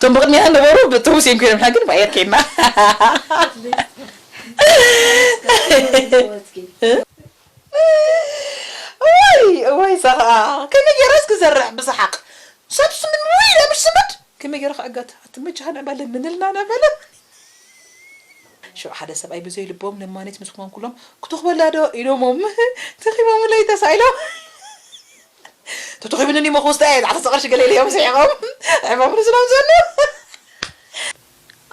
እቶም ብቕድሚና ነበሩ ብተውስዮም ኮይኖም፣ ንሕና ግን ብኣየር ከይድና። እዋይ፣ እዋይ፣ እዛ ኸኣ ከመይ ገይረስ ክዘርሕ ብሰሓቕ። ሰብ ስምን ወይ ለምሽ ስምድ ከመይ ገይረ ክዕገት? ኣቲ መጃ ንዕበለ ምንልና ነበለ። ሽዑ ሓደ ሰብኣይ ብዘይ ልቦም ለማኒት ምስ ኮንኩሎም፣ "ክትኹበላ ዶ?" ኢሎሞም። ተኺቦምለይ ተሳኢሎም። "ተተኺብንኒ እሞ ክወስዳ እየ፣ ዛዕተ ሰቐርሽ ገለ ኢለዮም ስሒቖም። ዕማም ርዝኖም ዘሎ."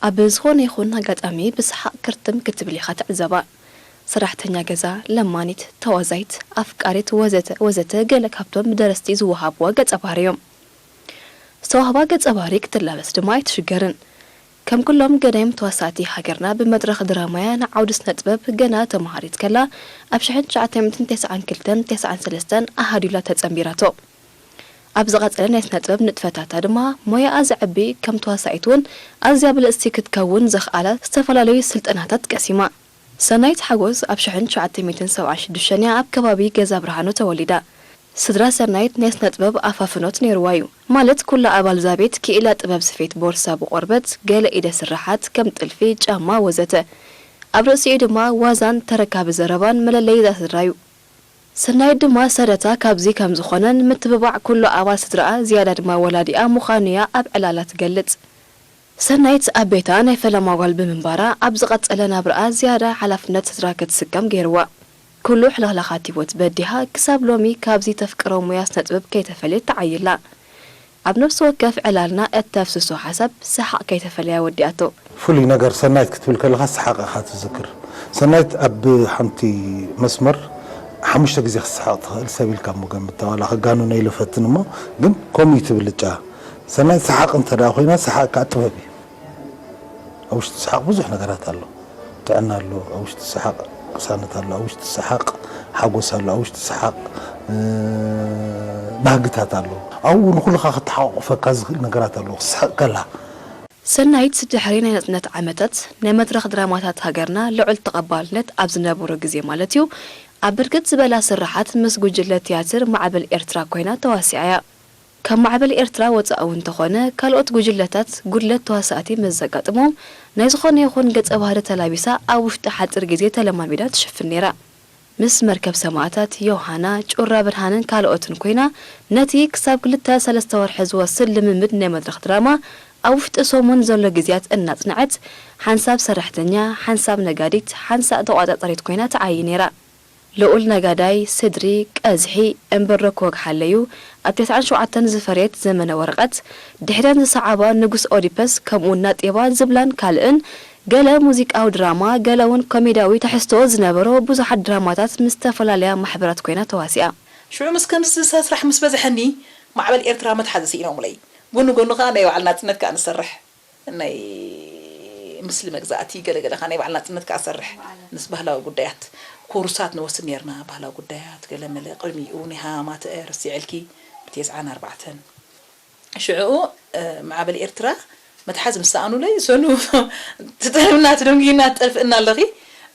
ኣብ ዝኾነ ይኹን ኣጋጣሚ ብሰሓቕ ክርትም ክትብል ኢኻ ትዕዘባ። ሰራሕተኛ ገዛ፣ ለማኒት፣ ተዋዛይት፣ ኣፍቃሪት ወዘተ ወዘተ ገለ ካብቶም ብደረስቲ ዝወሃብዋ ገጸ ባህሪ እዮም። ዝተዋህባ ገጸ ባህሪ ክትላበስ ድማ ኣይትሽገርን። ከም ኩሎም ገዳይም ተዋሳእቲ ሃገርና ብመድረኽ ድራማያ ንዓውዲ ስነ ጥበብ ገና ተመሃሪት ከላ ኣብ ሽሕን ትሽዓተ ሚእትን ተስዓን ክልተን ተስዓን ሰለስተን ኣሃዲላ ተጸንቢራቶ። ኣብ ዝቐጸለ ናይ ስነ ጥበብ ንጥፈታታ ድማ ሞያኣ ዘዕቢ ከም ተዋሳኢት እውን ኣዝያ ብልጽቲ ክትከውን ዘኽኣላ ዝተፈላለዩ ስልጠናታት ቀሲማ። ሰናይት ሓጎስ ኣብ ሽሕን ትሽዓተ ሚእትን ሰብዓን ሽዱሽተን እያ ኣብ ከባቢ ገዛ ብርሃኑ ተወሊዳ። ስድራ ሰናይት ናይ ስነ ጥበብ ኣፋፍኖት ነይርዋ እዩ። ማለት ኩላ ኣባል እዛ ቤት ክኢላ ጥበብ ስፌት ቦርሳ ብቆርበት፣ ገለ ኢደ ስራሓት ከም ጥልፊ፣ ጫማ ወዘተ። ኣብ ርእሲኡ ድማ ዋዛን ተረካቢ ዘረባን መለለዪ እዛ ስድራ እዩ። ሰናይት ድማ ሰረታ ካብዚ ከም ዝኾነን ምትብባዕ ኩሉ ኣባል ስድራኣ ዝያዳ ድማ ወላዲኣ ምዃኑ እያ ኣብ ዕላላ ትገልጽ። ሰናይት ኣብ ቤታ ናይ ፈለማ ጓል ብምንባራ ኣብ ዝቐጸለ ናብራኣ ዝያዳ ሓላፍነት ስድራ ክትስከም ገይርዋ። ኩሉ ሕልኽላኻት ህይወት በዲሃ ክሳብ ሎሚ ካብዚ ተፍቅሮ ሙያ ስነ ጥበብ ከይተፈልየት ተዓይላ። ኣብ ነፍሲ ወከፍ ዕላልና እተፍስሶ ሓሳብ ሰሓቕ ከይተፈለያ ወዲኣቶ። ፍሉይ ነገር ሰናይት ክትብል ከለኻ ሰሓቕ ኢኻ ትዝክር። ሰናይት ኣብ ሓንቲ መስመር ሓሙሽተ ግዜ ክትስሓቕ ትኽእል ሰብ ኢልካ እሞ ገምታ። ዋላ ከጋንኖ ኢለ ፈትን እሞ ግን ከምኡ እዩ ትብልጫ። ሰናይት ሰሓቕ እንተ ደኣ ኮይና ሰሓቕ ከኣ ጥበብ እዩ። ኣብ ውሽጢ ሰሓቕ ብዙሕ ነገራት ኣሎ። ጥዕና ኣሎ፣ ኣብ ውሽጢ ሰሓቕ ቅሳነት ኣሎ፣ ኣብ ውሽጢ ሰሓቕ ሓጎስ ኣሎ፣ ኣብ ውሽጢ ሰሓቕ፣ እ፣ ባህግታት ኣሎ። ኣብኡ ንኹልኻ ከተሓቋቑፈካ ዝኽእል ነገራት ኣሎ፣ ክትስሕቕ ከላ። ሰናይት ድሕሪ ናይ ናጽነት ዓመታት ናይ መድረኽ ድራማታት ሃገርና ልዑል ተቐባልነት ኣብ ዝነበሮ ግዜ ማለት እዩ፣ ኣብ ብርክት ዝበላ ስርሓት ምስ ጉጅለ ትያትር ማዕበል ኤርትራ ኮይና ተዋሲኣ እያ። ካብ ማዕበል ኤርትራ ወጻኢ እውን እንተኾነ፣ ካልኦት ጉጅለታት ጉድለት ተዋሳእቲ ምስ ዘጋጥሞም፣ ናይ ዝኾነ ይኹን ገጸ ባህሪ ተላቢሳ ኣብ ውሽጢ ሓጺር ግዜ ተለማሚዳ ትሽፍን ነይራ። ምስ መርከብ ሰማእታት፣ ዮሃና፣ ጩራ ብርሃንን ካልኦትን ኮይና፣ ነቲ ክሳብ ክልተ ሰለስተ ወርሒ ዝወስድ ልምምድ ናይ መድረኽ ድራማ ኣብ ውሽጢ ሰሙን ዘሎ ግዜያት እናጽንዐት፣ ሓንሳብ ሰራሕተኛ፣ ሓንሳብ ነጋዲት፣ ሓንሳእ ተቖጻጸሪት ኮይና ትዓዪ ነይራ። ልኡል ነጋዳይ፣ ስድሪ፣ ቀዝሒ፣ እምበረኮ ወግሓለዩ፣ ኣብ ተስዓን ሸውዓተን ዝፈረየት ዘመነ ወረቐት፣ ድሕረን ዝሰዓባ ንጉስ ኦዲፐስ፣ ከምኡውን ናጤባ ዝብላን ካልእን፣ ገለ ሙዚቃዊ ድራማ፣ ገለ እውን ኮሜድያዊ ትሕዝቶ ዝነበሮ ብዙሓት ድራማታት ምስ ዝተፈላለያ ማሕበራት ኮይና ተዋሲኣ። ሽዑ ምስ ከምዚ ስራሕ ምስ በዝሐኒ፣ ማዕበል ኤርትራ መትሓዚ ስኢኖምለይ። ጎኒ ጎኒ ከኣ ናይ ባዕልና ጽነት ከኣ ንሰርሕ። ናይ ምስሊ መግዛእቲ ገለ ገለ ከኣ ናይ ባዕልና ጽነት ከኣ ሰርሕ። ምስ ባህላዊ ጉዳያት ኮርሳት ንወስድ ኔርና። ባህላዊ ጉዳያት ገለ መለ ቅድሚኡ ናይ ሃማማተ ረሲዐልኪ ብተስዓን ኣርባዕተን። ሽዑ፣ እ፣ ማዕበል ኤርትራ መትሓዚ ምስ ሰኣኑለይ፣ ሰኑ ትጠልብና ትደንጉዩና ትጠልፍእና ኣለኺ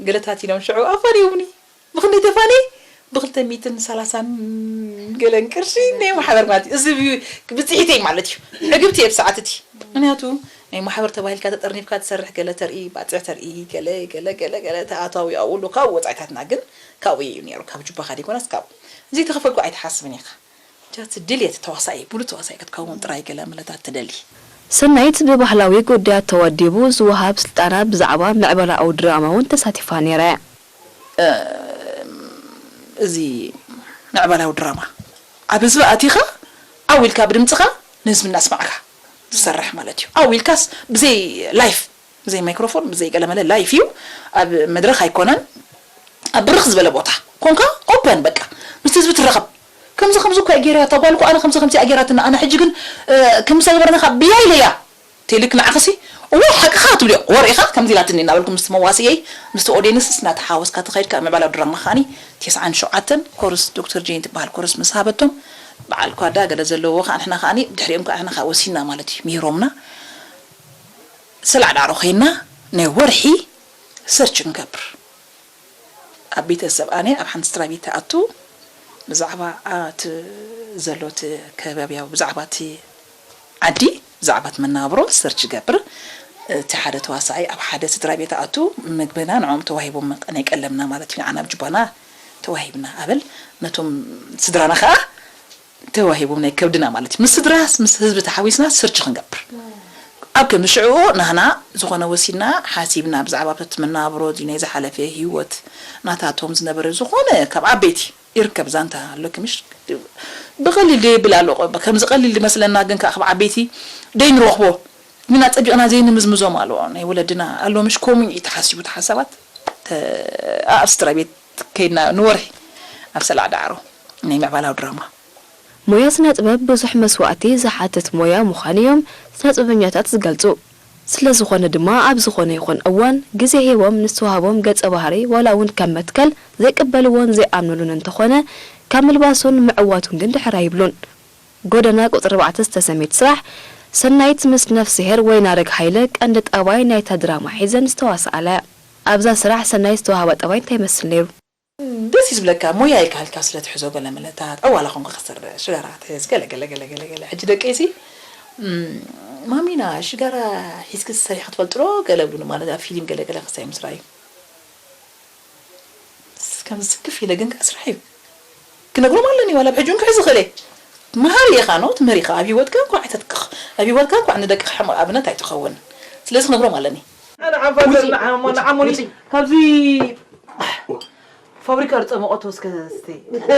ገለታት ኢሎም ሽዑ ኣፋንዮምኒ። ብኽንደይ ተፋንየ? ብኽልተ ሚእትን ሰላሳን ገለን ቅርሺ ናይ ማሕበር ማለት እዩ። እዚ ብዩ-፣ ብጽሒተይ ማለት እዩ። ዕግብቲ እየ ብሰዓት እቲ። ምኽንያቱ ናይ ማሕበር ተባሂልካ ተጠርኒፍካ ትሰርሕ፣ ገለ ተርኢ፣ ባጽዕ ተርኢ፣ ገለ፣ ገለ፣ ገለ፣ ገለ ተኣታዊ ኣብኡ ኣሎ። ካብኡ ወጻኢታትና ግን ካብኡ እዩ ነይሩ። ካብ ጁባኻ ደይኮነስ ካብኡ። ዘይተኸፈልኩ ኣይትሓስብን ኢኻ። ጃት ድልየት ተዋሳኢ፣ ብሉጽ ተዋሳኢ ክትከውን ጥራይ ገለ ምለታት ትደሊ። ሰናይት ብባህላዊ ጉዳያት ተወዲቡ ዝወሃብ ስልጠና ብዛዕባ ምዕባለኣዊ ድራማ እውን ተሳቲፋ ነይራ እያ። እ፣ እዚ ምዕባለኣዊ ድራማ ኣብ ህዝቢ ኣቲኻ ዓው ኢልካ ብድምጽኻ ንህዝቢ እናስማዕካ ዝሰርሕ ማለት እዩ። ዓው ኢልካስ ብዘይ ላይፍ፣ ብዘይ ማይክሮፎን፣ ብዘይ ገለመለ ላይፍ እዩ። ኣብ መድረኽ ኣይኮነን፣ ኣብ ብርኽ ዝበለ ቦታ ኮንካ ኦፐን በቃ ምስቲ ህዝቢ ትራኸብ። ከምዚ ከምዚ እኮ እያ ገይራ እታ ጓል እኮ፣ ኣነ ከምዚ ከምዚ እያ ገይራትና፣ ኣነ ሕጂ ግን፣ እ፣ ከምዚ ኣይበረና ካብ ብያ ኢለያ። ቴልክ ንዓኽሲ፣ እወ ሓቅኻ ትብልዮ፣ ወርኢኻ ከምዚ ኢላትኒ እናበልኩ ምስቲ መዋስየይ፣ ምስቲ ኦዲየንስስ እናተሓወስካ ተኸይድካ ምዕባለ ድራማ ከኣኒ፣ ተስዓን ሸውዓተን ኮርስ ዶክተር ጄን ትበሃል ኮርስ ምስ ሃበቶም፣ በዓል ኳዳ ገለ ዘለዎ ከኣ ንሕና ከኣኒ፣ ብድሕሪኦም ከኣ ንሕና ከኣ ወሲና ማለት እዩ፣ ምሂሮምና። ሰላዕ ዳዕሮ ኸይና ናይ ወርሒ ሰርች ንገብር። ኣብ ቤተሰብ ኣነ ኣብ ሓንቲ ስድራ ቤት ትኣቱ፣ ብዛዕባ እቲ ዘሎ እቲ ከባብያዊ፣ ብዛዕባ እቲ ዓዲ ብዛዕባ እቲ መነባብሮ ሰርች ይገብር። እቲ ሓደ ተዋሳኣይ ኣብ ሓደ ስድራ ቤት ኣቱ፣ ምግብና ንዕኦም ተዋሂቦም፣ ናይ ቀለብና ማለት እዩ፣ ንዓና ኣብ ጁባና ተዋሂብና ኣበል ነቶም ስድራና ከኣ ተዋሂቦም ናይ ከብድና ማለት እዩ። ምስ ስድራስ ምስ ህዝቢ ተሓዊስና ሰርች ክንገብር ኣብ ከምዚ ሽዑ ናህና ዝኾነ ወሲድና ሓሲብና ብዛዕባ እቲ መነባብሮ እዚ ናይ ዝሓለፈ ህይወት ናታቶም ዝነበረ ዝኾነ ካብ ዓበይቲ ይርከብ ዛንታ ኣሎ ክምሽ ብቐሊል ደይብል ኣሎ ቆ ከምዚ ቀሊል ዝመስለና ግን ከዓ ካብ ዓበይቲ ደይንረኽቦ ግን ኣጸቢቕና ዘይንምዝምዞም ኣለዎ ናይ ወለድና ኣሎ ምሽ ከምኡ እዩ ተሓሲቡ ተሓሳባት ኣብ ስድራ ቤት ከይድና ንወርሒ ኣብ ሰላዕ ዳዕሮ ናይ ምዕባላዊ ድራማ። ሞያ ስነ ጥበብ ብዙሕ መስዋእቲ ዝሓትት ሞያ ምዃኑ እዮም ስነ ጥበበኛታት ዝገልጹ። ስለ ዝኾነ ድማ ኣብ ዝኾነ ይኹን እዋን ግዜ ሂቦም ንዝተዋህቦም ገጸ ባህሪ ዋላ እውን ከም መትከል ዘይቅበልዎን ዘይኣምንሉን እንተኾነ ካብ ምልባሱን ምዕዋቱን ግን ድሕር ኣይብሉን። ጎደና ቁጽሪ ኣርባዕተ ዝተሰምየት ስራሕ ሰናይት ምስ ነፍስሄር ወይናረግ ሃይለ ቀንዲ ጠባይ ናይታ ድራማ ሒዘን ዝተዋስኣላ እያ። ኣብዛ ስራሕ ሰናይት ዝተዋህባ ጠባይ እንታይ ይመስል ነይሩ? ደስ እዩ ዝብለካ ሞያ ኢልካ ሃልካ ስለ ትሕዞ ገለ መለታት ዕዋላ ኮንኩ ክሰርሕ ሽጋራ ክትሕዝ ገለ ገለ ገለ ገለ ገለ ሕጂ ደቀይሲ ማሚና ሽጋራ ሒዝኪ ሰሪሕኪ ትፈልጢ ዶ ገለ ብሉኒ ማለት ኣብ ፊልም ገለ ገለ ክሳይ ምስ ረኣዩ ከምዚ ስክፍ ኢለ ግን ከዓ ስራሕ እዩ ክነግሮም ኣለኒ ዋላ ብሕጂ እውን ክሕዝ ይኽእል እየ መሃሪ ኢኻ ኖ ትምህር ኢኻ ኣብ ሂወትካ እንኳ ኣይተትክኽ ኣብ ሂወትካ እንኳ ንደቅኻ ሕማቕ ኣብነት ኣይትኸውን ስለዚ ክነግሮም ኣለኒ ንዓሞኒ ካብዚ ፋብሪካ ዝፀመቐቶ እስከ እስቲ እስከ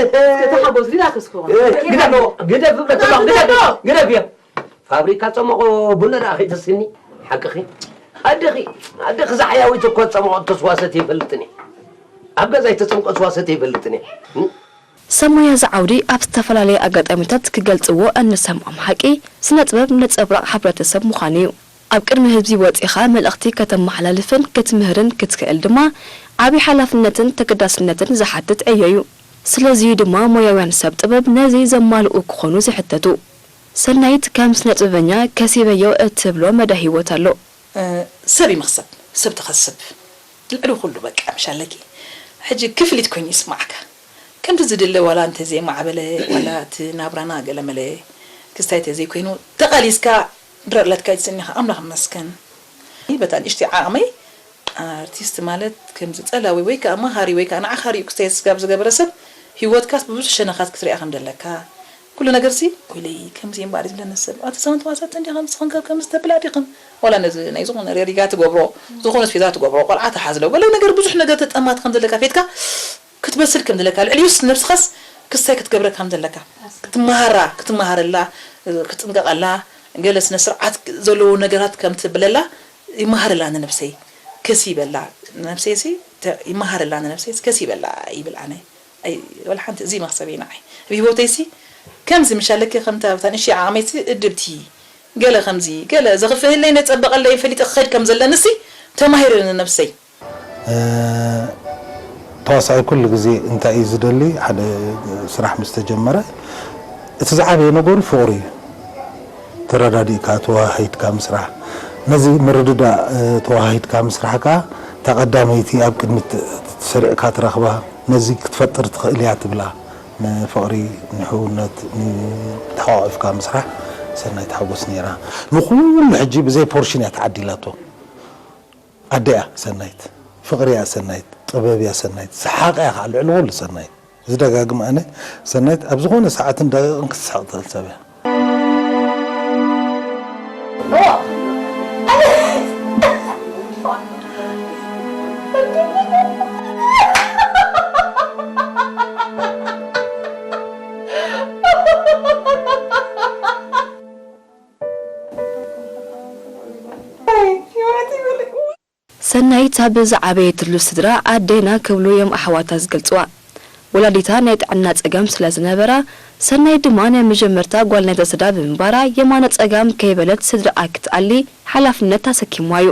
ተሓጎስ ዲላ ከስክኾ ግደፍ ግደፍ ግደፍ ግደፍ ግደፍ ግደፍ እዮም ፋብሪካ ፀመቖ ቡና ደኣ ከይተስኒ ሓቅኺ ኣደኺ ኣደኺ ዛሕያዊት እኮ ዝፀመቐቶ ስዋ ሰትየ ይፈልጥን እየ ኣብ ገዛይ ተፀምቀ ስዋ ሰትየ ይፈልጥን እየ ሰብ ሞያ እዚ ዓውዲ ኣብ ዝተፈላለየ ኣጋጣሚታት ክገልፅዎ እንሰምዖም ሓቂ ስነ ጥበብ ነፀብራቕ ሕብረተሰብ ምዃኑ እዩ። ኣብ ቅድሚ ህዝቢ ወፂእኻ መልእኽቲ ከተመሓላልፍን ክትምህርን ክትክእል ድማ ዓብዪ ሓላፍነትን ተገዳስነትን ዝሓትት ዕዮ እዩ። ስለዚ'ዩ ድማ ሞያውያን ሰብ ጥበብ ነዚ ዘማልኡ ክኾኑ ዝሕተቱ። ሰናይት ከም ስነ ጥበበኛ ከሲበዮ እትብሎ መዳይ ህይወት ኣሎ። ሰብ ይመኽሰብ፣ ሰብ ትኸስብ። ልዕሊ ኩሉ በቃ ምሽ ኣለኪ ሕጂ ክፍሊት ኮይኑ ይስማዓካ ከምቲ ዝድለ ዋላ እንተ ዘይማዕበለ ዋላ እቲ ናብራና ገለመለ ክስታይ ተዘይኮይኑ ተቓሊስካ ድረለትካ ይትስኒኻ ኣምላኽ ይመስገን በታ ንእሽተይ ዓቕመይ ኣርቲስት ማለት ከምዚ ጸላዊ ወይ ከዓ መሃሪ ወይ ከዓ ንዓኻ ሪኡ ክስታይ ስጋብ ዝገበረ ሰብ ህይወትካስ ብብዙሕ ሸነኻት ክትሪኣ ከም ዘለካ ኩሉ ነገር ሲ ወይለይ ከምዚ እምበኣር ዝብለኒ ሰብ ኣቲ ሰበን ተዋሳእቲ እንዲኸም ንስኽን ከ ከምዚ ተብላ ዲኽን ዋላ ነዚ ናይ ዝኾነ ሪጋ ትገብሮ ዝኾነ ስፌታ ትገብሮ ቆልዓ ትሓዝለ ገለ ነገር ብዙሕ ነገር ተጠማት ከም ዘለካ ፌትካ ክትበስል ከም ዘለካ ልዕሊኡስ ነብስኻስ ክስታይ ክትገብረ ከም ዘለካ ክትመሃራ ክትመሃረላ ክትጥንቀቐላ ገለ ስነ ስርዓት ዘለዎ ነገራት ከም ትብለላ ይመሃረላ ንነብሰይ ከሲበላ ነብሰይ ሲ ይመሃረላ ንነብሰይ ከሲበላ ይብል ኣነ ኣይ ወላ ሓንቲ እዚ መኽሰበይ ንዓይ ኣብ ህይወተይሲ ከምዚ ምሻለኪ ከምታ ኣብታ ንእሽተይ ዓቕመይሲ እድብቲ ገለ ከምዚ ገለ ዘኽፍእለይ ነጸበቐለይ ፈሊጠ ክኸድ ከም ዘለንሲ ተማሂረ ንነብሰይ ተዋሳኣይ ኩሉ ግዜ እንታይ እዩ ዝደሊ ሓደ ስራሕ ምስ ተጀመረ እቲ ዝዓበየ ነገሩ ፍቕሪ እዩ ተረዳዲእካ ተዋሃሂድካ ምስራሕ ነዚ ምርድዳእ ተዋሃሂድካ ምስራሕ ከዓ እታ ቀዳመይቲ ኣብ ቅድሚት ሰሪዕካ ትረኽባ ነዚ ክትፈጥር ትኽእል እያ ትብላ ንፍቕሪ ንሕውነት ንተሓቋቒፍካ ምስራሕ ሰናይት ሓጎስ ነይራ ንኹሉ ሕጂ ብዘይ ፖርሽን እያ ተዓዲላቶ ኣደ እያ ሰናይት ፍቕሪ እያ ሰናይት ጥበብ እያ ሰናይት ሰሓቕ እያ ከዓ ልዕሊ ኩሉ ሰናይት ዝደጋግም ኣነ ሰናይት ኣብ ዝኾነ ሰዓትን ደቂቕን ክትስሕቕ ትኽእል ሰብ እያ ሰናይት ኣብ ዝዓበየትሉ ስድራ ኣዴና ክብሉ እዮም ኣሕዋታ ዝገልፅዋ። ወላዲታ ናይ ጥዕና ፀገም ስለ ዝነበራ፣ ሰናይት ድማ ናይ መጀመርታ ጓል ናይዛ ስድራ ብምንባራ የማነ ፀጋም ከይበለት ስድርኣ ክትኣሊ ሓላፍነት ኣሰኪምዋ እዩ።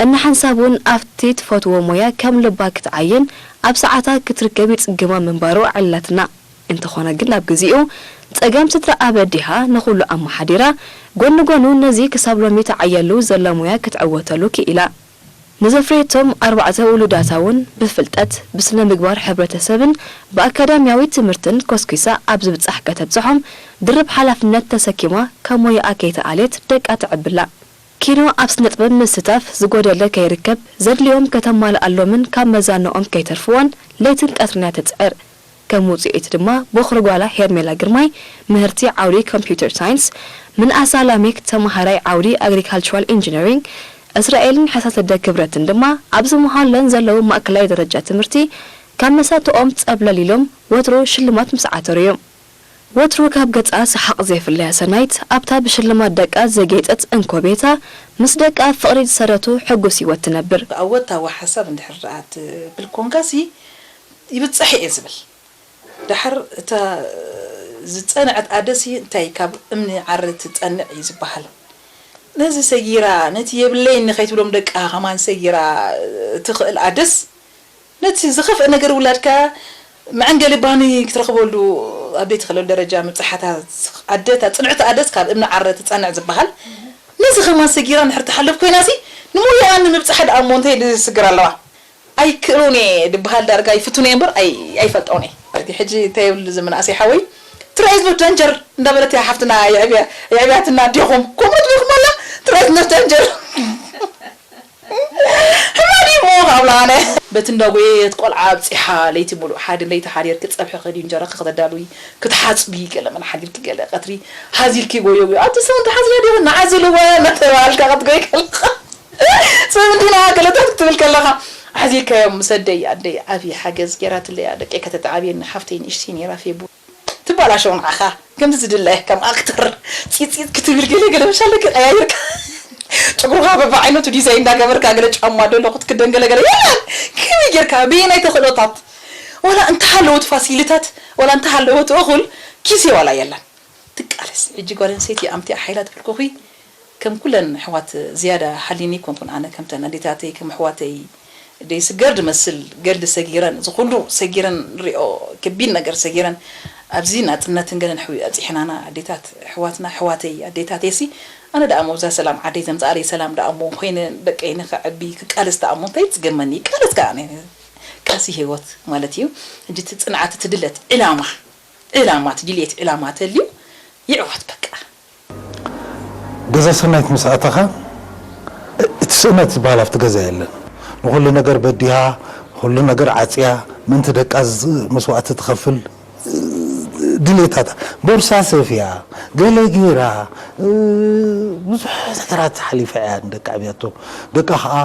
እንሓንሳብ እውን ኣብቲ ትፈትዎ ሞያ ከም ልባ ክትዓይን ኣብ ሰዓታ ክትርከብ ይፅግማ ምንባሩ ኣዕሊላትና። እንተኾነ ግን ኣብ ግዚኡ ፀገም ስድርኣ በዲሃ ንኹሉ ኣመሓዲራ፣ ጎኒ ጎኑ ነዚ ክሳብ ሎሚ ትዓየሉ ዘላ ሞያ ክትዕወተሉ ክኢላ። ንዘፍረየቶም ኣርባዕተ ውሉዳታ እውን ብፍልጠት፣ ብስነ ምግባር ሕብረተሰብን ብኣካዳሚያዊ ትምህርትን ኮስኲሳ ኣብ ዝብጻሕ ከተብጽሖም ድርብ ሓላፍነት ተሰኪማ ካብ ሞያኣ ከይተኣልየት ደቃ ተዕቢ ኣላ። ኪኖ ኣብ ስነጥበብ ምስታፍ ዝጎደለ ከይርከብ ዘድልዮም ከተማልኣሎምን ካብ መዛንኦም ከይተርፍዎን ለይትን ቀትርን እያ ትጽዕር። ከም ውጽኢት ድማ ቦኽሪ ጓላ ሄርሜላ ግርማይ ምህርቲ ዓውዲ ኮምፒውተር ሳይንስ፣ ምንኣሳ ላሜክ ተመሃራይ ዓውዲ ኣግሪካልቸራል ኢንጂነሪንግ፣ እስራኤልን ሕሳሰደ ክብረትን ድማ ኣብ ዝመሃሩለን ዘለዉ ማእከላይ ደረጃ ትምህርቲ ካብ መሳትኦም ጸብለል ኢሎም ወትሩ ሽልማት ምስ ዓተሩ እዮም። ወትሩ ካብ ገጻ ሰሓቕ ዘይፍለያ ሰናይት ኣብታ ብሽልማት ደቃ ዘጌጠት እንኮ ቤታ ምስ ደቃ ፍቕሪ ዝሰረቱ ሕጉስ ህይወት ትነብር። ኣወንታዊ ሓሳብ እንድሕር ደኣ ትብል ኮንካሲ ይብጽሕ እየ ዝብል። ደሓር እታ ዝጸንዐት ኣደሲ እንታይ ካብ እምኒ ዓሪ ትጸንዕ እዩ ዝበሃል። ነዚ ሰጊራ፣ ነቲ የብለይኒ ከይትብሎም ደቃ ከማን ሰጊራ ትኽእል ኣደስ፣ ነቲ ዝኸፍአ ነገር ውላድካ መዐንገሊ ባኒ ክትረኽበሉ ኣብ ዘይትኽእለሉ ደረጃ ምብጻሓታ ኣደ፣ እታ ጽንዕቲ ኣደስ ካብ እምኒ ዓረ ትጸንዕ ዝበሃል። ነዚ ከማን ሰጊራ እንድሕር ትሓልፍ ኮይናሲ ንሞያኣ ንምብጻሕ ደኣ እሞ እንታይ ዝስግር ኣለዋ? ኣይክእሎን እየ ድበሃል ዳርጋ ይፍትኖ እየ እምበር ኣይ-፣ ኣይፈልጦን እየ። ሕጂ እንታይ ይብል እዚ ምንኣሰይ ሓወይ? ትራይ ዝኖት ዳንጀር እንዳበለት እያ ሓፍትና የዕብያ-፣ የዕብያትና ኣዴኹም። ከምኡ ትብልኩም ኣላ? ትራይ ዝኖት ዳንጀር። ሕማድ እሞ ካብ ለኣነ። በቲ እንዳጎየየት ቆልዓ ኣብጺሓ ለይቲ ሙሉእ ሓድን ለይቲ ሓዲርኪ ጸብሕኺ ድዩ እንጀራኺ ከተዳልዊ ክትሓጽቢ ገለ መን ሓዲርኪ ገለ ቀትሪ ሃዚልኪ ጎዮ ጎዮ። ኣቲ ሰብ እንተሓዝላ ዲኺ ንዓ ዝልወ እናተባሃልካ ክትጎይ ከለኻ። ሰብ እንዲና ገለታት ክትብል ከለኻ ሓዚልካዮም ምስ ኣደይ፣ ኣደይ ዓቢ ሓገዝ ገይራትለይ እያ፣ ደቀይ ከተተዓብየኒ፣ ሓፍተይ ንእሽተይ ነይራ ፌቡ። ትበላሸው ንዓኻ። ከምዚ ዝድለ ከም ኣክተር ጺጽ ክትብል ገለ ገለ መሻለኪ ቀያይርካ ጨጉርኻ በብዓይነቱ ዲዛይን እንዳገበርካ ገለ ጫማ ደሎ ክትክደን ገለ ገለ የለን። ከመይ ጌርካ በየናይ ተኽእሎታት ዋላ እንተሃለወት ፋሲልታት ዋላ እንተሃለወት እኹል ኪሴ ዋላ የለን። ትቃለስ ሕጂ ጓል ኣንስተይቲ ኣምቲኣ ሓይላ ትብልኩኺ ከም ኩለን ኣሕዋት ዝያዳ ሓሊኒ ኣይኮንኩን ኣነ ከምተን ኣዴታተይ ከም ኣሕዋተይ ደይስገር ድመስል ገድሊ ሰጊረን እዚ ኩሉ ሰጊረን ሪኦ ከቢድ ነገር ሰጊረን ኣብዚ ናጽነትን ገለን ሕዊ ኣጽሒናና ኣዴታት ኣሕዋትና ኣሕዋተይ ኣዴታተይሲ ኣነ ደኣ እሞ ብዛ ሰላም ዓደይ ዘምጽኣለይ ሰላም ደኣ እሞ ኮይነ ደቀይ ንኸዕቢ ክቃለስ ደኣ እሞ እንታይ ትጽገመኒ ይቃለስ ከኣ ኣነ ቃልሲ ህይወት ማለት እዩ። ሕጂ እቲ ጽንዓት እቲ ድለት ዕላማ ዕላማ እቲ ድልየት ዕላማ ተልዩ ይዕወት በቃ። ገዛ ሰናይት ምስ ኣተኻ እቲ ስእነት ዝበሃል ኣብቲ ገዛ የለን። ንኹሉ ነገር በዲሃ፣ ኩሉ ነገር ዓጽያ፣ ምእንቲ ደቃ ዝ- መስዋእቲ ትኸፍል ድሌታታ ቦርሳ ሰፍያ፣ ገለ ጌራ፣ ብዙሕ ነገራት ሓሊፋ እያ ንደቃ ዕብያቶ። ደቃ ኸዓ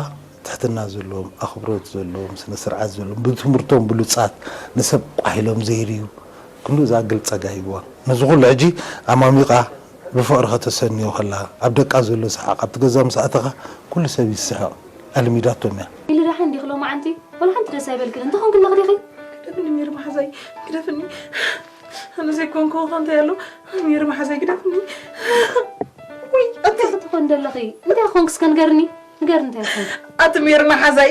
ትሕትና ዘለዎም፣ ኣኽብሮት ዘለዎም፣ ስነ ስርዓት ዘለዎም፣ ብትምህርቶም ብሉጻት፣ ንሰብ ቋሕ ኢሎም ዘይርዩ፣ ክንድኡ ዝኣክል ጸጋ ሂብዋ። ነዚ ኩሉ ሕጂ ኣማሚቓ ብፍቕሪ ከተሰንዮ ከላ፣ ኣብ ደቃ ዘሎ ሰሓቕ ኣብቲ ገዛ ምስ ኣተኻ ኩሉ ሰብ ይስሕቕ። ኣልሚዳቶም እያ። ኢሊ ደሓን ዲኺ ሎማዓንቲ? ዋላ ሓንቲ ደስ ኣይበልክን። እንታይ ኾንኪ ኣለኺ ዲኺ? ግደፍኒ ሜሪ መሓዛይ፣ ግደፍኒ። ኣነ ዘይኮንኩ እንታይ ኣሎ? ሜሪ መሓዛይ ግደፍኒ። ወይ ኣቲ እንታይ ክትኾን ደለኺ? እንታይ ኾንኪ እስከ ንገርኒ? ንገርኒ እንታይ ኾንኪ? ኣቲ ሜሪ መሓዛይ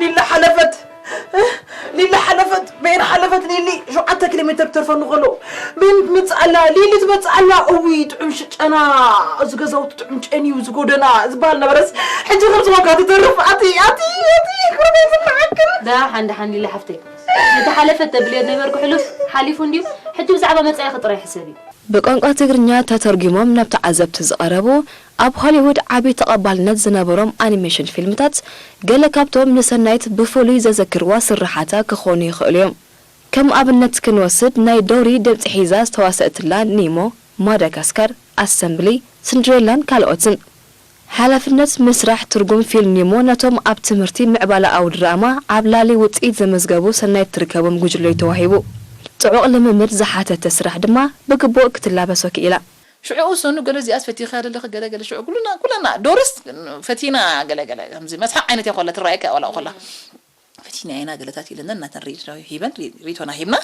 ሊሊ ሓለፈት። ሊሊ ሓለፈት። በየን ሓለፈት ሊሊ? ሸውዓተ ኪሎ ሜትር ትተርፈኒ ከሎ በየን ትመጽእ ኣላ? ሊሊ ትመጽእ ኣላ። እውይ ጥዑም ሽጨና፣ እዚ ገዛውቲ ጥዑም ጨንዩ፣ እዚ ጎደና ዝበሃል ነበረስ ሕጂ ከምዚ ኮንካ ትተርፍ። ኣቲ ኣቲ ኣቲ ክብረተይ ዝንዓክን። ደሓን ደሓን ሊሊ ሓፍተይ፣ ነቲ ሓለፈት ተብልዮ ዝነበርኪ ሕሉፍ ሓሊፉ እንድዩ። ሕጂ ብዛዕባ መጻኢኺ ጥራይ ሕሰቢ። ብቋንቋ ትግርኛ ተተርጒሞም ናብ ተዓዘብቲ ዝቐረቡ፣ ኣብ ሆሊውድ ዓቢ ተቐባልነት ዝነበሮም ኣኒሜሽን ፊልምታት፣ ገለ ካብቶም ንሰናይት ብፍሉይ ዘዘክርዋ ስርሓታ ክኾኑ ይኽእሉ እዮም። ከም ኣብነት ክንወስድ፣ ናይ ዶሪ ድምጺ ሒዛ ዝተዋሰእትላ ኒሞ፣ ማዳጋስካር፣ ኣሰምብሊ፣ ስንድሬላን ካልኦትን። ሓላፍነት ምስራሕ ትርጉም ፊልም ኒሞ ነቶም ኣብ ትምህርቲ ምዕባለ ኣውዲ ድራማ ዓብላሊ ውጽኢት ዘመዝገቡ ሰናይት ትርከቦም ጉጅለ'ዩ ተዋሂቡ። ጽዑቕ ልምምድ ዝሓተተ ስራሕ ድማ ብግቡእ ክትላበሶ ክኢላ። ሽዑ ሰኑ ገለ እዚኣስ ፈቲኽያ ደለኺ ገለ ገለ ሽዑ ኩልና ኩለና ዶርስ ፈቲና ገለ ገለ ከምዚ መስሓቕ ዓይነት እያ ኮላ ትረኣየካ ዋላ ኮላ ፈቲና ኢና ገለታት ኢለና እናተን ሪኢቶ ሂበን ሪኢቶና ሂብና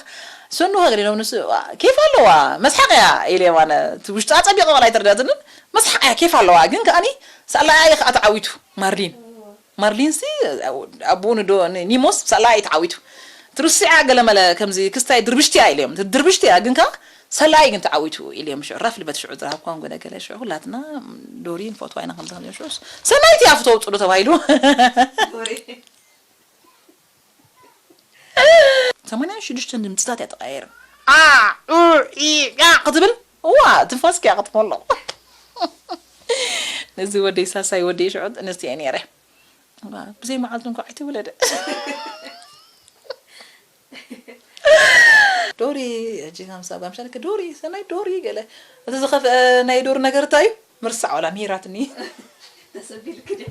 ሰኑ ገለ ኢሎም ንሱ ዋ፣ ኬፍ ኣለዋ መስሓቕ እያ ኢለ ዋነ እቲ ውሽጣ ጸቢቐ ዋላ ኣይተረዳትንን መስሓቕ እያ ኬፍ ኣለዋ ግን ከኣኒ ሳላ እያ ከዓ ተዓዊቱ ማርሊን ማርሊንሲ ኣቦኡ ንዶ ኒሞስ ሳላ እዩ ተዓዊቱ ትርስዓ ገለመለ ከምዚ ክስታይ ድርብሽቲ እያ ኢልዮም። ድርብሽቲ እያ ግን ከኣ ሰላይ ግን ተዓዊቱ ኢልዮም። ሽዑ ራፍ ልበት ሽዑ ዝረሃብኳን ገለ ገለ ሽዑ ኩላትና ዶሪ ንፈትዋ ኢና ከምዚ ከምዚ ሽዑ ሰናይቲ እያ ፍተው ጽሉ ተባሂሉ። ሰማንያን ሽዱሽተን ድምፅታት እያ ተቐያየር። ኣ ኡ ኢ ያ ክትብል እዋ ትንፋስኪ እያ ክትመሎ። ነዚ ወደይ ሳሳይ ወደይ ሽዑ ኣንስቲ እየ ነይረ። እዋ፣ ብዘይ መዓልቱ እንኳ ኣይተወለደ። ዶሪ፣ ሕጂ ከምሳ ጓምሻ ልክ ዶሪ፣ ሰናይ ዶሪ ገለ። እቲ ዝኸፍአ ናይ ዶሪ ነገር እንታይ እዩ? ምርሳዕ ዋላ ምሂራትኒ። ተሰቢልክ ዶ?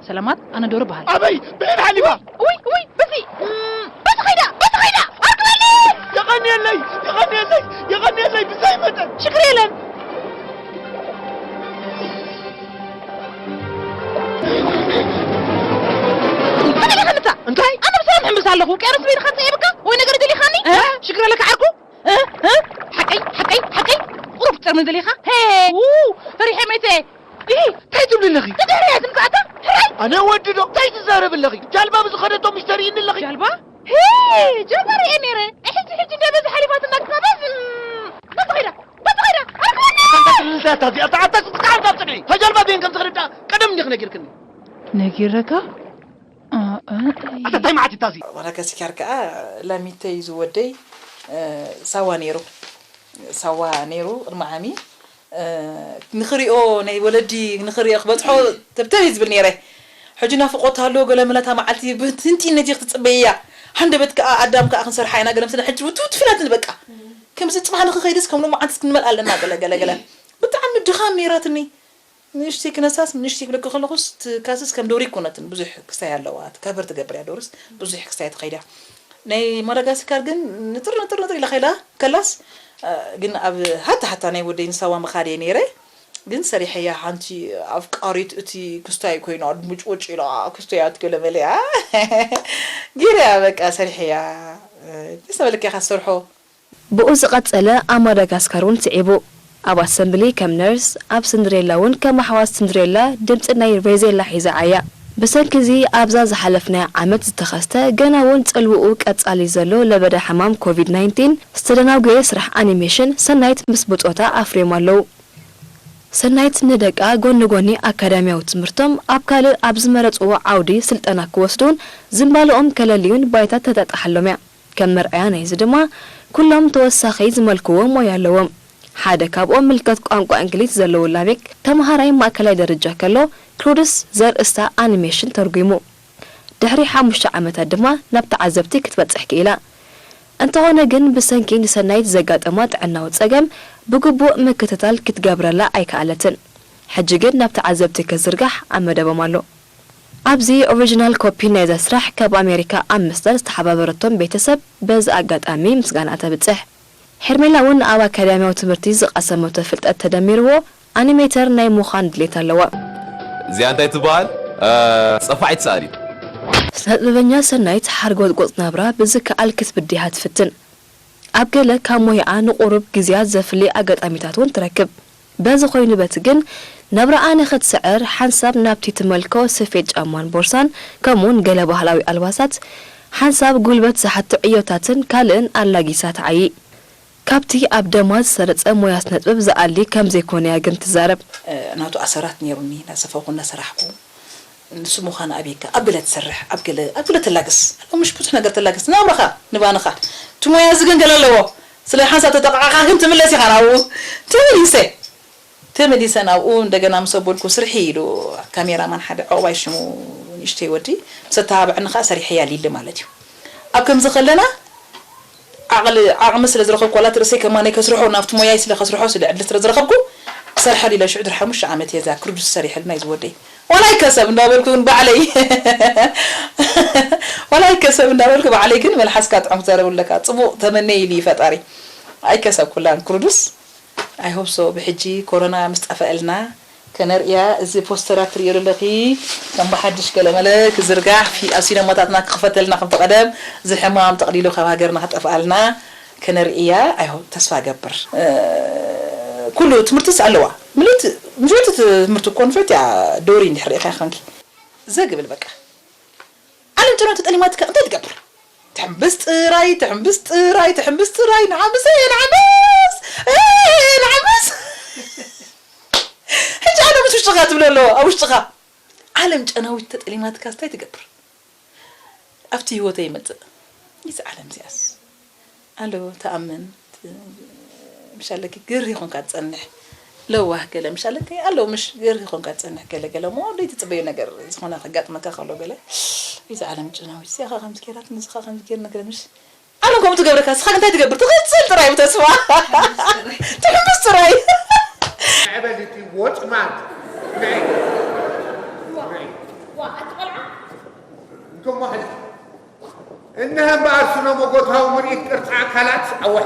ሰላማት፣ ኣነ ዶሪ በሃል። ኣበይ? ብኤን ሓሊፋ? ውይ፣ ውይ፣ በዚ፣ እም፣ በዚ ኸይዳ፣ በዚ ኸይዳ፣ ኣርግበኒ! የቐንየለይ፣ የቐንየለይ፣ የቐንየለይ፣ ብዘይ መጠን። ሽግር የለን። እንታይ ደኣ ከምታ? እንታይ? ኣነ ብሰላም ሕምብስ ኣለኹ። ቀርስ ቤት ኻትፀ የብካ? ወይ ነገር ደሊኻኒ? እ? ሽግር ኣለካ ዓርኩ? እ? እ? ሓቀይ፣ ሓቀይ፣ ሓቀይ? ቁሩብ ትጠርመን ደሊኻ? ሄ! ው! ፈሪሐ መይተ! ኢሂ! እንታይ ትብሊ ኣለኺ? ንድሕሪ እያ ትምጻእካ? ሕራይ! ኣነ ወዲ ዶ? እንታይ ትዛረቢ ኣለኺ? ጃልባ ብዝኸደቶ ምሽ ተርእይኒ ኣለኺ? ጃልባ? ሄ! ጃልባ ርእየ ነይረ። ሕጂ፣ ሕጂ እንደ በዚ ሓሊፋትና ግና በዚ፣ በዚ ኸይዳ! በዚ ኸይዳ! ኣርግበኒ! ኣታ፣ ኣታ፣ ኣታ፣ ኣታ፣ ኣታ፣ ጽንሒ! እታ ጃልባ በየን ከም ዝኸደት ደኣ ቀደም እንዲኺ ነጊርክኒ። ነጊረካ? እ፣ እ፣ ኣታ፣ እንታይ መዓት እዩ እታ እዚ? ዋላ ከሲካር ከኣ ላሚተይ ዝወደይ፣ እ፣ ሳዋ ነይሩ። ሳዋ ነይሩ ቅድሚ ዓሚ። እ፣ ንኽሪኦ ናይ ወለዲ ንኽሪኦ ክበጽሖ ተብተብ እዩ ዝብል ነይረ። ሕጂ ናፍቖት ኣሎ፣ ገለ መለታ መዓልቲ ብትንቲነት እዩ ክትጽበይያ። ሃንደበት ከኣ ኣዳም ከኣ ክንሰርሓ ኢና፣ ገለ ምስለ ሕጂ ውትውት ፍላትን በቃ። ከምዚ ጽባሕ ንኽኸይድስ ከም ሎማዓንትስ ክንመልኣ ኣለና፣ ገለ፣ ገለ፣ ገለ። ብጣዕሚ ድኻም ነይራትኒ። ንእሽተይ ክነሳስ፣ ንእሽተይ ክብለኪ ከለኹስ፣ ትካስስ ከም ዶሪ ኣይኮነትን፣ ብዙሕ ክስታይ ኣለዋ። ትካበር ትገብር እያ ዶርስ፣ ብዙሕ ክስታይ ትኸይድ እያ። ናይ ማዳጋስካር ግን ንጥር፣ ንጥር፣ ንጥር ኢላ ኸይላ፣ ከላስ፣ እ፣ ግን ኣብ ሃታ፣ ሃታ ናይ ወደይ ንሳዋ ምኻድ እየ ነይረ። ግን ሰሪሐያ ሓንቲ ኣፍቃሪት እቲ ክስታይ ኮይና፣ ድሙጭውጭ ኢላ፣ ክስታይ እያ ትገለመለ እያ። ጌረያ በቃ ሰሪሐያ። እ፣ ደስ ዝበለኪ ኢኻ ትሰርሖ። ብኡ ዝቐጸለ ኣብ ማዳጋስካር እውን ስዒቡ። ኣብ ኣሰምብሊ ከም ነርስ፣ ኣብ ስንድሬላ እውን ከም ኣሕዋት ስንድሬላ ድምጺ ናይ ሬዜላ ሒዛ ዓያ። ብሰንኪ እዚ ኣብዛ ዝሓለፍናያ ዓመት ዝተኸስተ ገና እውን ጽልውኡ ቀጻሊ ዘሎ ለበዳ ሕማም ኮቪድ ናይንቲን ዝተደናጎየ ስራሕ ኣኒሜሽን ሰናይት ምስ ብጾታ ኣፍርዮም ኣለዉ። ሰናይት ንደቃ ጎኒ ጎኒ ኣካዳሚያዊ ትምህርቶም ኣብ ካልእ ኣብ ዝመረጽዎ ዓውዲ ስልጠና ክወስዱን ዝንባለኦም ከለልዩን ባይታ ተጣጥሓሎም እያ። ከም መርኣያ ናይዚ ድማ፣ ኩሎም ተወሳኺ ዝመልክዎ ሞያ ኣለዎም። ሓደ ካብኦም ምልከት ቋንቋ እንግሊዝ ዘለዎ ላሜክ፣ ተምሃራይ ማእከላይ ደረጃ ከሎ፣ ክሩድስ ዘርእስታ ኣኒሜሽን ተርጒሙ። ድሕሪ ሓሙሽተ ዓመታት ድማ ናብ ተዓዘብቲ ክትበጽሕ ክኢላ። እንተኾነ ግን፣ ብሰንኪ ንሰናይት ዘጋጠማ ጥዕናዊ ጸገም፣ ብግቡእ ምክትታል ክትገብረላ ኣይከኣለትን። ሕጂ ግን ናብ ተዓዘብቲ ክዝርጋሕ ኣብ መደቦም ኣሎ። ኣብዚ ኦሪጂናል ኮፒ ናይዛ ስራሕ ካብ ኣሜሪካ ኣብ ምስዳድ ዝተሓባበረቶም ቤተሰብ በዚ ኣጋጣሚ ምስጋና ተብጽሕ። ሄርሜላ እውን ኣብ ኣካዳሚያዊ ትምህርቲ ዝቐሰመቶ ፍልጠት ተደሚርዎ ኣኒሜተር ናይ ምዃን ድሌት ኣለዋ። እዚኣ እንታይ ትበሃል? እ፣ ጸፋዒት ሰኣሊት። ስነጥበበኛ ሰናይት ሓርጎጽጎጽ ናብራ ብዝከኣል ክትብድሃ ትፍትን። ኣብ ገለ ካብ ሞያኣ ንቑሩብ ግዜያት ዘፍሊ ኣጋጣሚታት እውን ትረክብ። በዚ ኮይኑ በቲ ግን፣ ናብራኣ ንኽትስዕር፣ ሓንሳብ ናብቲ ትመልኮ ስፌት ጫማን ቦርሳን፣ ከምኡውን ገለ ባህላዊ ኣልባሳት፣ ሓንሳብ ጉልበት ዝሓቱ ዕዮታትን ካልእን ኣላጊሳ ትዓዪ። ካብቲ ኣብ ደማ ዝሰረጸ ሞያ ስነጥበብ ዝኣሊ ከም ዘይኮነ'ያ ግን ትዛረብ። እ፣ ናቱ ኣሰራት ነይሩኒ፣ እናሰፈኹ እናሰራሕኩ። ንሱ ምዃኑ ኣበይካ ኣብ ገለ ትሰርሕ፣ ኣብ ገለ፣ ኣብ ገለ ትላገስ። ኣሎ ምሽ ብዙሕ ነገር ትላገስ። ናብራኻ፣ ንባንኻ። እቲ ሞያ እዚ ግን ገለ ኣለዎ። ስለ ሓንሳብ ተጠቓዕኻ ግን ትምለስ ኢኻ ናብኡ። ተመሊሰ። ተመሊሰ ናብኡ እንደገና ምስ ኣቦልኩ ስርሒ ኢሉ ካሜራማን ሓደ ዕቑባይ ሽሙ ንእሽተይ ወዲ ምስ ኣተባብዐኒ ኸኣ ሰሪሐያ ሊሊ ማለት እዩ። ኣብ ከምዚ ከለና ዓቕሊ፣ ዓቕሚ ስለ ዝረኸብኩ፣ ዋላ እቲ ርእሰይ ከማነይ ከስርሖ፣ ናብቲ ሞያይ ስለ ከስርሖ፣ ስለ ዕድል ስለ ዝረኸብኩ፣ ክሰርሐሉ ኢለ ሽዑ ድሕሪ ሓሙሽተ ዓመት እየ እዛ ክርዱስ ሰሪሐልና እዩ ዝወደይ። ዋላ ይከሰብ እንዳበልኩ እውን ባዕለይ፣ ዋላ ይከሰብ እንዳበልኩ ባዕለይ ግን መልሓስካ ጥዑም ክዛረብ ኣለካ። ጽቡቕ ተመነይሊ ፈጣሪ። ኣይከሰብኩላን ክርዱስ። I hope so። ብሕጂ ኮሮና ምስ ጠፈኣልና ከነርእያ፣ እዚ ፖስተራት ትርእዮ ዘለኺ ከም ብሓድሽ ገለመለ ክዝርጋሕ፣ ፊ-፣ ኣብ ሲነማታትና ክኽፈተልና ከምቲ ቀደም፣ እዚ ሕማም ጠቕሊሉ ካብ ሃገርና ክጠፍኣልና ከነርእያ፣ I hope፣ ተስፋ እገብር። እ፣ ኩሉ ትምህርትስ ኣለዋ። ምልእቲ፣ ምልእቲ ትምህርቲ እኮ ንፍዕቲ እያ፣ ዶሪ እንድሕር ርኢኻ ኮንኪ። ዘግብል በቃ። ዓለም ጨናዊ ተጠሊማትካ እንታይ ትገብር? ትሕምብስ ጥራይ፣ ትሕምብስ ጥራይ፣ ትሕምብስ ጥራይ። ንሓምስ፣ እ፣ ንሓምስ፣ እ፣ ንሓምስ። ሕጂ ዓለም ምስ ውሽጥኻ ትብሎ ኣለዎ፣ ኣብ ውሽጥኻ። ዓለም ጨናዊት ተጠሊማትካስ እንታይ ትገብር? ኣብቲ ህይወተይ ይመጽእ። ይዚ ዓለም እዚኣስ። ኣሎ ተኣምን፣ ት-፣ ምሽ ኣለኪ ግርህ ይኾንካ ትጸንሕ። ለዋህ ገለ ምሽ ኣለኪ ኣሎ ምሽ ግርህ ይኾንካ ትጸንሕ። ገለ ገለ እሞ ዘይትጽበዮ ነገር ዝኾነ ከጋጥመካ ከሎ ገለ፣ ይዚ ዓለም ጨናዊት እዚኣ ኸ ከምዚ ገይራት፣ ንዚ ኸ ከምዚ ገይር ነገር ምሽ ዓለም ከምኡ ትገብረካ፣ ንስኻ ግን እንታይ ትገብር? ትቕጽል ጥራይ ብተስፋ። ትሕምብስ ጥራይ። መዕበሊቲ ወጥማት። ንዒ። ንዒ። እንቶሞ ሕጂ። እነሀ እምበኣር ስነ መጎታዊ ምርኢት ቅርጺ ኣካላት ኣወ።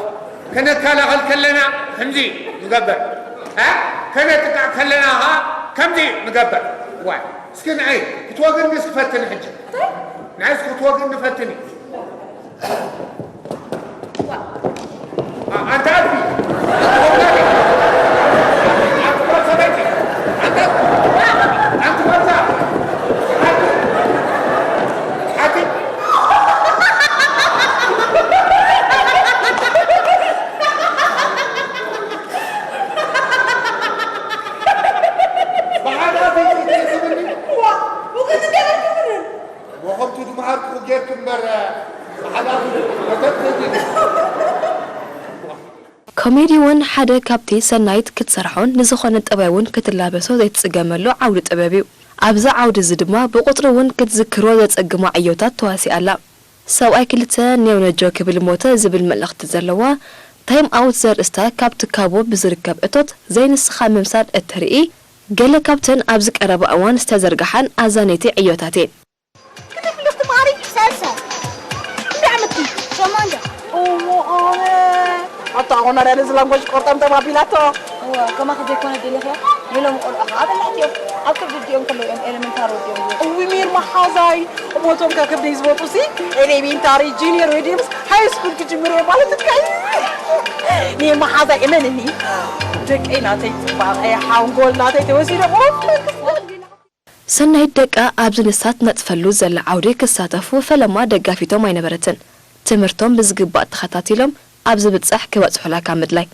ከነከላኸል ከለና ከምዚ ንገብር። እ? ከነጥቅዕ ከለና ኸዓ ከምዚ ንገብር። ዋይ። እስኪ ንዒ። ክትወግኒ እስኪ ፈትኒ ሕጂ። እንታይ? ንዒ እስኪ ክትወግኒ ፈትኒ። ዋ። ኣ-፣ ኣንቲ ኣድጊ! ኣንቲ ጓል ሰበይቲ! ኣንቲ፣ ኣንቲ ጓልታ! ሓንቲ፣ ሓንቲ! ብሓደ ኣፍ ይትብኒ? ዋ፣ ውግእ ዝገበርኩ ምንም። ወኸምቱ ዝመሃርኩ ጌርክ እምበር፣ ሓላፍ መተት ተዚሉ። ኮሜዲ እውን ሓደ ካብቲ ሰናይት ክትሰርሖን ንዝኾነ ጠባይ እውን ክትላበሶ ዘይትጽገመሉ ዓውዲ ጥበብ እዩ። ኣብዚ ዓውዲ እዚ ድማ ብቁጽሪ እውን ክትዝክሮ ዘጸግማ ዕዮታት ተዋሲኣ ኣላ። ሰብኣይ ክልተ ኔው ነጆ ክብል ሞተ ዝብል መልእኽቲ ዘለዋ ታይም ኣውት ዘርእስታ ካብ ትካቦ ብዝርከብ እቶት ዘይንስኻ ምምሳል እትርኢ ገለ ካብተን ኣብዚ ቀረባ እዋን ዝተዘርግሓን ኣዛነይቲ ዕዮታት እየን። ክተፍልኽ ትምሃሪ? ሰልሰ። ክንደይ ዓመትኪ? ሸሞንተ። እዎ፣ ኣነ። ኣታ፣ ኣኾና ዳለ እዚ ላንጎጅ ቆርጠምጠም ኣቢላቶ። እዎ፣ ከማኺ ዘይኮነ ደሊኽያ? ንሎም ቆልዑ ኸዓ በላዕቲ እዮም። ኣብ ከብዲ ኣዲኦም ከለዉ እዮም ኤለመንታሪ ወዲኦም ዝወፁ። እዊ፣ ሜር መሓዛይ። እሞ እቶም ካብ ከብደይ ዝበልጡሲ ኤሌሜንታሪ፣ ጁኒየር ወይ ድምስ ሃይ ስኩል ክጅምሩ እዮም ማለት እካ እዩ። ሜር መሓዛይ፣ እመንኒ። ደቀይ ናተይ ፅባቐ፣ ሓንጎል ናተይ ተወሲዶም። ሰናይት ደቃ ኣብዚ ንሳ ትነጥፈሉ ዘላ ዓውዲ ክሳተፉ ፈለማ ደጋፊቶም ኣይነበረትን። ትምህርቶም ብዝግባእ ተኸታቲሎም ኣብ ዝብጻሕ ክበጽሑላ ካብ ምድላይ።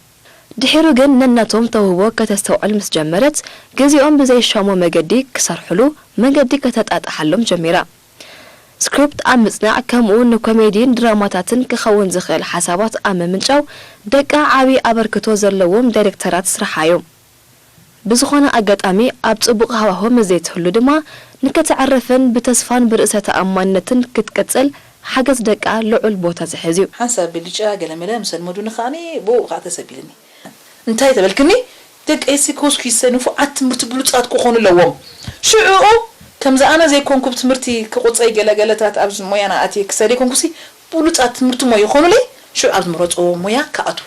ድሒሩ ግን ነናቶም ተውህቦ ከተስተውዕል ምስ ጀመረት፣ ግዜኦም ብዘይሻሞ መገዲ ክሰርሑሉ መገዲ ከተጣጥሓሎም ጀሚራ። ስክሪፕት ኣብ ምጽናዕ፣ ከምኡ ንኮሜዲን ድራማታትን ክኸውን ዝኽእል ሓሳባት ኣብ ምምንጫው ደቃ ዓቢ ኣበርክቶ ዘለዎም ዳይሬክተራት ስርሓ እዮም። ብዝኾነ ኣጋጣሚ ኣብ ጽቡቕ ሃዋህው ምስ ዘይትህሉ ድማ፣ ንከተዕርፍን ብተስፋን ብርእሰ ተኣማንነትን ክትቅጽል ሓገዝ ደቃ ልዑል ቦታ ዝሕዝ እዩ። ሓንሳብ ብልጫ ገለመለ ምስ ኣልመዱኒ ከኣኒ ብኡ ከኣ ተሰቢልኒ። እንታይ ተበልክኒ? ደቀይሲ ኮስኪሰ ንፉዓት ትምህርቲ ብሉጻት ክኾኑ ኣለዎም። ሽዑኡ ከምዚ ኣነ ዘይኮንኩ ብትምህርቲ ክቑጸይ ገለገለታት ኣብዚ ሞያና ኣትየ ክሳብ ዘይኮንኩሲ ብሉጻት ትምህርቲ እሞ ይኾኑለይ፣ ሽዑ ኣብ ዝመረጽዎ ሞያ ክኣትዉ።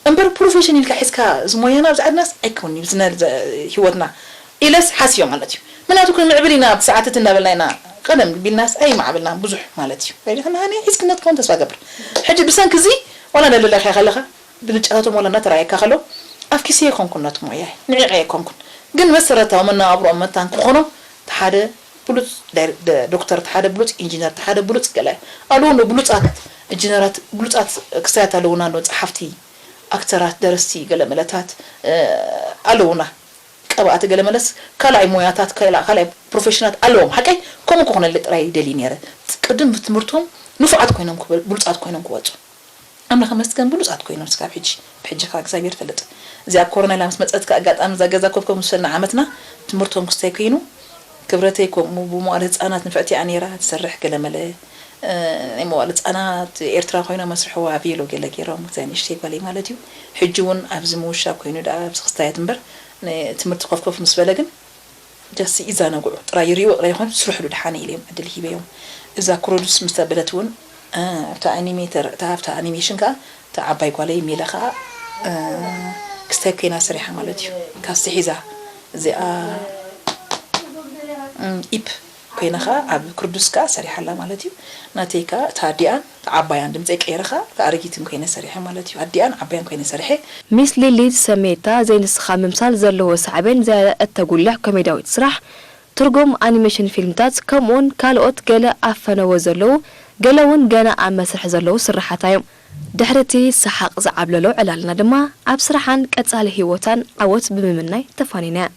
እምበር ፕሮፌሽን ኢልካ ሒዝካ እዚ ሞያና ኣብዚ ዓድናስ ኣይከውን'ዩ፣ ዝነ-፣ ዘ-፣ ህይወትና ኢለስ ሓስዮ ማለት እዩ። ምኽንያቱ ክንምዕብል ኢና፣ ብሰዓትት እንዳበልና ኢና፣ ቀደም ቢልናስ ኣይማዕብልናን ብዙሕ ማለት እዩ። ሪኢኽና ሃኒ ሒዝክና ትኸውን ተስፋ እገብር። ሕጂ ብሰንኪ እዚ ዋላ ነለለኽያ ከለኻ ብልጫታቶም ዋላ እናተራእየካ ከሎ ኣብ ኪሰይ ኣይኮንኩን ናቱ ሞያይ፣ ንዒቐ ኣይኮንኩን። ግን መሰረታዊ መነባብሮኦም መታን ክኾኖም እቲ ሓደ ብሉጽ ዳይረ-፣ ደ-፣ ዶክተር፣ እቲ ሓደ ብሉጽ ኢንጂነር፣ እቲ ሓደ ብሉጽ ገለ ኣለዉ፣ ብሉጻት ኢንጂነራት፣ ብሉጻት ክስታያት ኣለዉና፣ ዶ ጸሓፍቲ፣ ኣክተራት፣ ደረስቲ፣ ገለ መለታት፣ እ፣ ኣለዉና። ቀባእቲ ገለ መለስ ካልኣይ ሞያታት፣ ካልኣ-፣ ካልኣይ ፕሮፌሽናት ኣለዎም። ሓቀይ ከምኡ ክኾነለይ ጥራይ ይደሊ ነይረ። ቅድም ብትምህርቶም ንፉዓት ኮይኖም ክበ-፣ ብሉጻት ኮይኖም ክወጹ። ኣምላኽ ይመስገን ብሉጻት ኮይኖም ስጋብ ሕጂ። ብሕጂ ከኣ እግዚኣብሔር ይፈልጥ። እዚኣ ኮሮና ኢላ ምስ መጸት ከኣ ኣጋጣሚ እዛ ገዛ ኮፍ ኮፍ ምስ በልና ዓመትና ትምህርቶም ክስታይ ኮይኑ፣ ክብረተይ ከምኡ ብመዋእለ ህጻናት ንፍዕቲ እያ ነይራ ትሰርሕ ገለመለ። እ፣ ናይ መዋእለ ህጻናት ኤርትራ ኮይኖም መስርሕዋ ቬሎ ገለ ገይሮም፣ እዛ ንእሽተይ ጓለይ ማለት እዩ። ሕጂ እውን ኣብዚ ምውሻብ ኮይኑ ደኣ ኣብዚ ክስታያት እምበር፣ ን-፣ ትምህርቲ ኮፍ ኮፍ ምስ በለ ግን ጃስቲ ይዘናግዑ ጥራይ ይሪእዎ ጥራይ ይኾን ስርሕሉ ደሓን ኢለ እዮም ዕድል ሂበዮም። እዛ ክሮዱስ ምስ ተበለት እውን፣ እ፣ ኣብታ ኣኒሜተር፣ እታ ኣብታ ኣኒሜሽን ከኣ እታ ዓባይ ጓለይ ሜላ ከኣ፣ እ፣ ክስታይ ኮይና ሰሪሓ ማለት እዩ። ካስቲ ሒዛ እዚኣ፣ እ፣ ኢፕ ኮይና ከኣ ኣብ ክርዱስ ከኣ ሰሪሓ ኣላ ማለት እዩ። ናተይ ከኣ እታ ኣዲኣን እታ ዓባያን ድምፀይ ቀይረ ከኣ እታ ኣረጊትን ኮይነ ሰሪሐ ማለት እዩ። ኣዲኣን ዓባያን ኮይነ ሰሪሐ። ሚስ ሊሊ ዝሰመየታ ዘይንስኻ ምምሳል ዘለዎ ሳዕቤን ዝያዳ እተጉልሕ ኮሜድያዊት ስራሕ፣ ትርጉም ኣኒሜሽን ፊልምታት፣ ከምኡውን ካልኦት ገለ ኣብ ፈነወ ዘለዉ፣ ገለ እውን ገና ኣብ መስርሕ ዘለዉ ስርሓታ እዮም። ድሕሪ እቲ ሰሓቕ ዝዓብለሎ ዕላልና ድማ፣ ኣብ ስራሓን ቀጻሊ ህይወታን ዓወት ብምምናይ ተፋኒና እያ።